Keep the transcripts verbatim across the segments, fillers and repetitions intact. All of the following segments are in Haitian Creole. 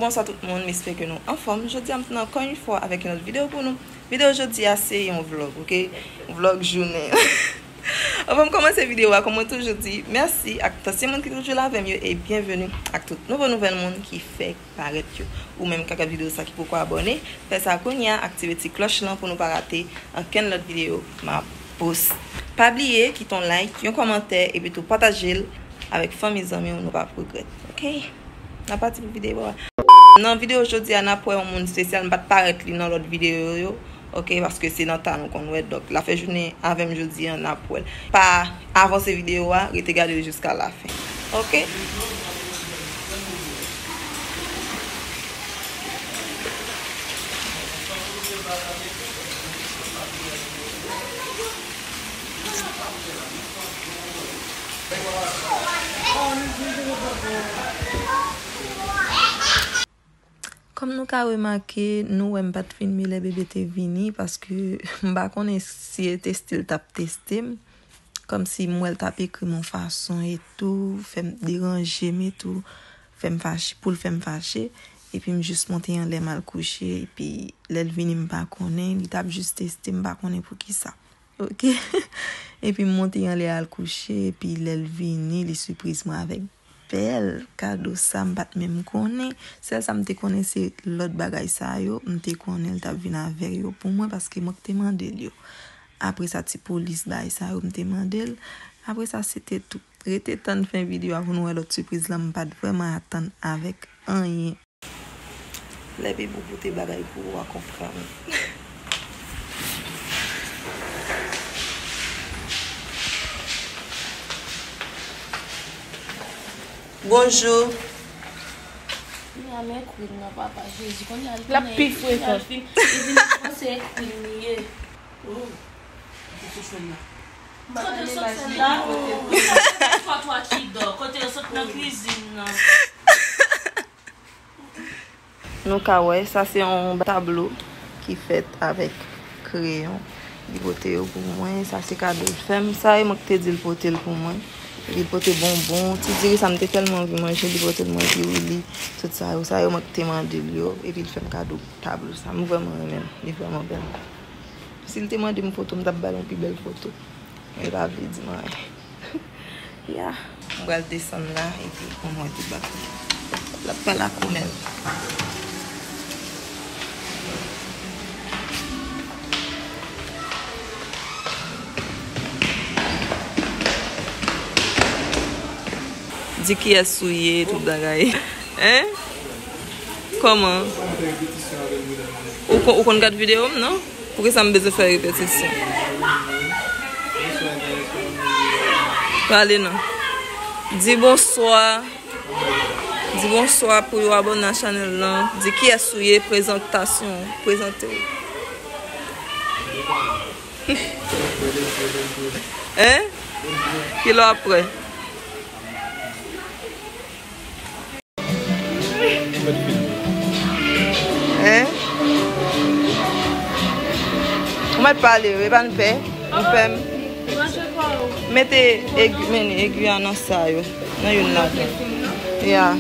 Bonswa tout moun, m espere ke nou anfòm. Jodi a, m tounen ankò yon fwa avèk yon lòt videyo pou nou. Videyo jodi a, se yon vlog, oke? Vlog jounen. Anvan m kòmanse videyo a, kòm mwen toujou di, mèsi ak ansyen moun ki toujou la avè m yo, e byenveni ak tout nouvo nouvèl moun ki fèk parèt yo. Ou menm k ap gad videyo sa ki poko abòne, fè sa kounye a, aktive ti klòch lan pou nou pa rate ankenn lòt videyo m ap poste. Pa bliye kite yon like, yon kòmantè, epi tou pataje l avèk fanmi, zanmi w, nou p ap regrèt. Oke? N ap pati pou videyo a. Nan videyo jodi a, n ap wè yon moun espesyal, m pa t parèt li nan lòt videyo yo. Oke, paske se nan ta nou konn wè. Donk, l ap fè jounen avè m jodi a, n ap wè l. Pa avanse videyo a, rete gade l jiska lafen. Oke? Kòm nou ka remake, nou wè m pa t filme lè bebe te vini, paske m pa konnen si e te stil t ap teste m. Kòmsi m wè l t ap ekri m yon fason e tou, fè m deranje m e tou, fè m fache, pou l fè m fache. Epi m jis monte anlè m al kouche, epi lè l vini m pa konnen, li t ap jis teste m, pa konnen poukisa. Oke. Epi m monte anlè al kouche, epi lè l vini, li sipriz mwen avèk bèl kado sa, m pa t menm konnen. Sèl sa m te konnen se lòt bagay sa yo, m te konnen l t ap vin avè yo pou mwen, paske mwen k te mande l yo. Apre sa, ti polis bagay sa yo, m te mande l. Apre sa, se te tou. Rete tann fen videyo a pou nou wè lòt sipriz lan, m pa t vrèman atann avèk anyen. Lè bebe w pote bagay pou ou, w a konprann. Bonjou. Kounye a men kwin nan, papa Jezi. Kounye a li konnen, kounye a li fin, li vin panse e kwin li ye. Oh. Kote w sot fè m la? Kote w sot fè m la? Ou sot fè m twatwa ki dò. Kote w sot nan kwizin nan? Nou ka wè, sa se yon tablo ki fèt avèk kreyon. Li pote yo pou mwen. Sa se kado l fè m. Sa e mwen ki te di l pote l pou mwen. Epi l pote bonbon. Ti diri sa m te tèlman anvi manje, li pote l mwen, epi wi, li, tout sa yo. Sa yo mwen ki te mande l yo. Epi l fè m kado tablo sa. M vrèman renmen l. Li vrèman bèl. Si l te mande m foto, m t ap ba l yon pi bèl foto. Men l pa vle di m anyen. Ya, m pral desann la, epi pou mwen te bat. L ap pale ak ou menm. Di kiyès ou ye, tout bagay. Hein? Kòman? Ou kon-, ou konn gad videyo m, non? Poukisa m bezwen fè repetisyon? Pale non. Di bonswa. Di bonswa pou yo abòne a chanèl lan. Di kiyès ou ye, prezantasyon. Prezante w. Hein? Kilè w ap prè? Hein? Ou mèt pale, wi, e pa n pè. Ou fè m. Mete egi, men egi a nan sa yo. Nan youn ladan. Ya.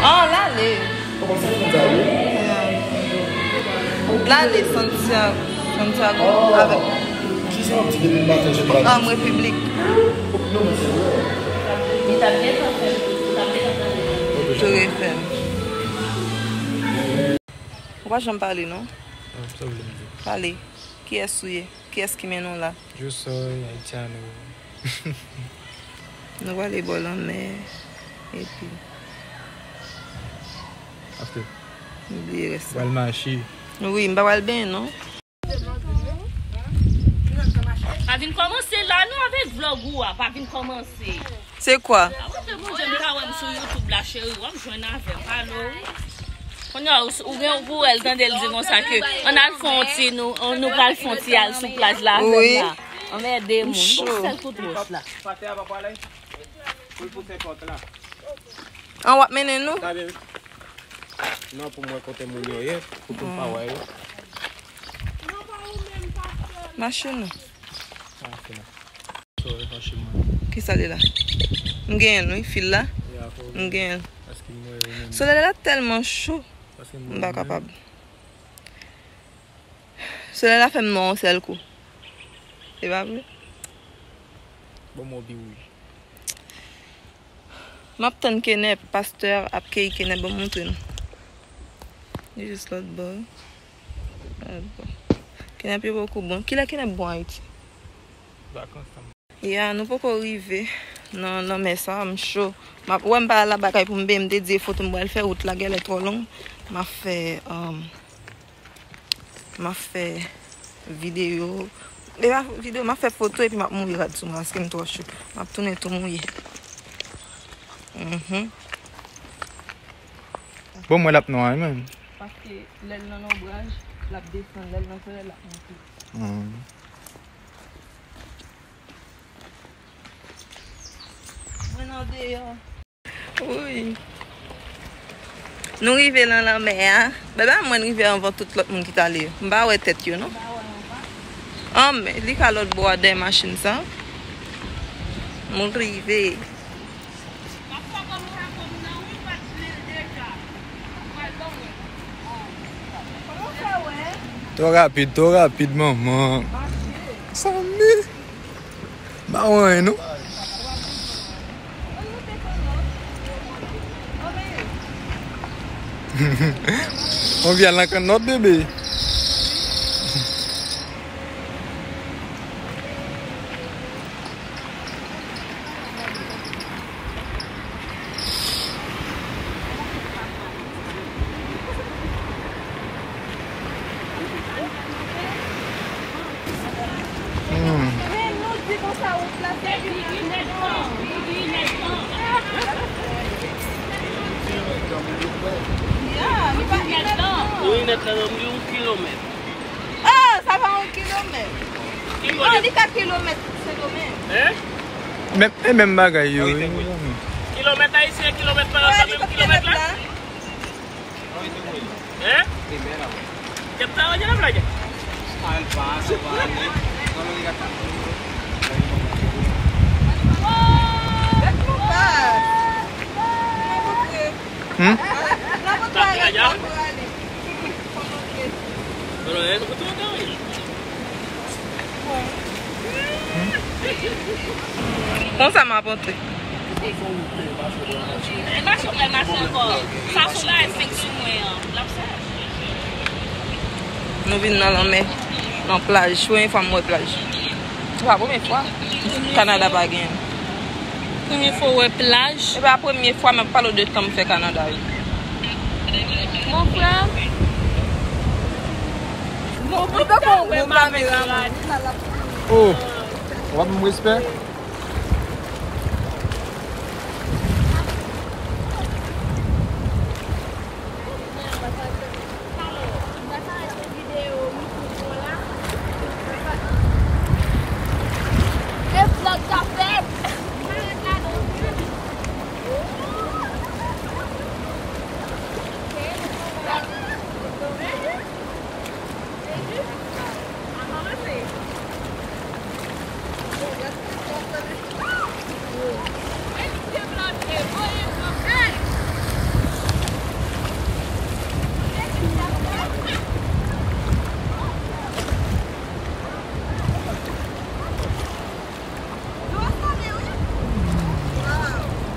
Ah, l ale. L ale Santiago, Santiago avèk, ah, Repiblik. Tour Eiffel. Ou pa janm pale, non? Ah, sa w vle m di? Pale. Kiyès ou ye? Kiyès ki mennen w la? Josoy, Haitiano. Nou prale bò lanmè, epi After. M bliye rès la. Pral mache. Wi, m pa pral benyen, non. Pa vin kòmanse la, non, avèk vlòg ou a, pa vin kòmanse. Se kwa? Avan ke Bondye m ka wè m sou YouTube la, cheri, w ap jwenn avè m, alo. Kounye a, ou, ou gen pou wè l, tande l di konsa ke, ann al fè yon ti, nou, nou pral fè yon ti al sou plaj la avè m la. Anmède moun, m sèl tout wòch la. An, w ap mennen nou? Sa byen. Non, pou mwen kote moun yo ye, pou, pou m pa wè yo. Machin ou? Sa fè la. Sorry, machin mwen. Kisa li la? M genyen l, wi, fil la. M genyen l. Solèy la tèlman cho. M pa kapab. Solèy la fè m nwa yon sèl kou. Se pa vre? Bon, mwen pi wouj. M ap tann kenèp, pastè ap keyi kenèp, ban m montre nou. Li jis lòt bò. Lòt bò. Kenèp yo poko bon. Kilè kenèp bon Ayiti? Vakans la. Ya, nou poko rive nan lanmè sa, m cho. M ap, wè m pa al la bagay pou m benyen, m te di e foto m pral fè, wout la genlè twò long. M ap fè, um, m ap fè videyo. E pa videyo, m ap fè foto epi m ap mouye rad sou mwen paske m twò cho. M ap tounen tou mouye. Mhm. Bon, mwen l ap nwa, wi, menm. Paske lè l nan lonbraj, l ap desann, lè l nan solèy, l ap monte. Hmm. Mwen nan deyò. Wi. Nou rive nan lanmè a. Bebe a mwen rive anvan tout lòt moun ki t ale yo. M pa wè tèt yo, non. An, men, li ka lòt bò a dèyè machin sa. Moun rive. Twò rapid, twò rapid, manman. Sanmi. Ba w anyen, non. On vye al nan kannòt, bebe. Hmm. Wi, nèt la, non, li yon kilomèt. Ah, sa va yon kilomèt. Non, li ka kilomèt Sendomeng. Hein? Men, e menm bagay yo. Kilomèt ayisyen, kilomèt pa yo, sa menm kilomèt la? Hein? Kèt la, wè, gen la blague. Hmm? Konsa m ap antre. E mache, w pral mache ankò. Sa sou la, e fèk sou mwen an. L ap sèch. Nou vin nan lanmè, nan plaj. Premye fwa m wè plaj. Se pa premye fwa. Kanada pa gen. Premye fwa w wè plaj? E pa premye fwa, men pale w de tan m fè Kanada, wi. Mon frè. Mon frè, ou tankou yon bon kameraman. Oh, w ap ban m respè?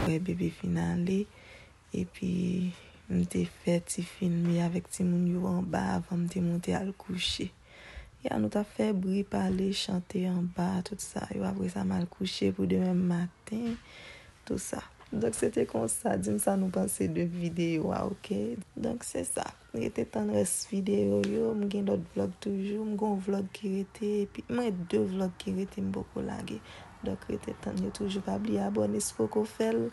Wè bebe fin ale. Epi, m te fè ti film li avèk timoun yo anba avan m te monte al kouche. Ya, nou t ap fè bri, pale, chante anba, tout sa yo. Apre sa, m al kouche pou demen maten, tout sa. Donk, se te konsa. Di m sa nou panse de videyo a, oke? Donk, se sa. Rete tann rès videyo yo. M gen lòt vlòg toujou. M gen yon vlòg ki rete, epi m gen de vlòg ki rete, m poko lage. Donk, rete tann yo toujou. Pa bliye abòne si w poko fè l.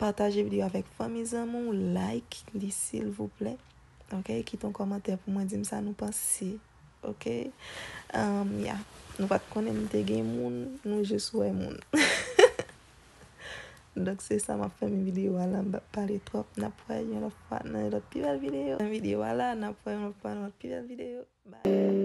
Pataje videyo avèk fanmi, zanmi w, like li silvouplè. Oke, kite yon kòmantè pou mwen, di m sa nou panse. Oke? Um, ya. Nou pa t konnen m te gen moun, nou jis wè moun. Donk se sa m ap fèmen videyo a la, m p ap pale twòp. N ap wè yon lòt fwa nan yon lòt pi bèl videyo. Nan videyo a la, n ap wè yon lòt fwa nan yon lòt pi bèl videyo. Bye.